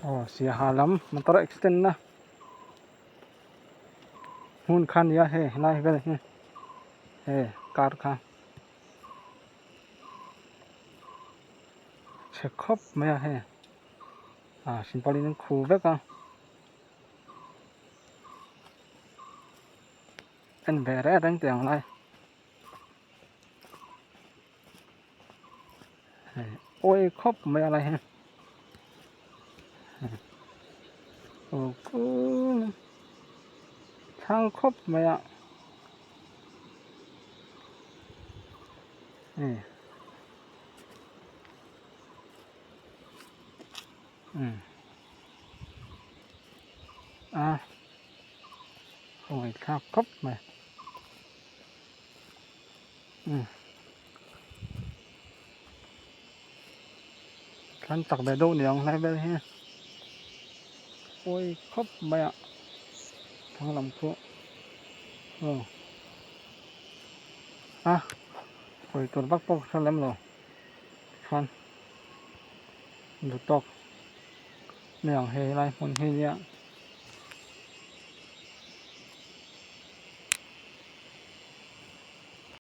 Aw siaha lam motor accident na hmun kha nia hei helai vel hi hei car kha chhe khawp mai a hei ah silpaulin an khu vek a. En ve reng reng teh ang lai hei awi khawp mai a lai hi aw kul thlang khawp mai a hei umm a. Hawi thlak khawp mai umm thlan chak ve deuh niang hlai vel hi pawi khawp mai a thlang lam khu aw a sawi tur vak pawh ka hre lem lo chuan duhtawk mai ang hei lai hmun hi nia.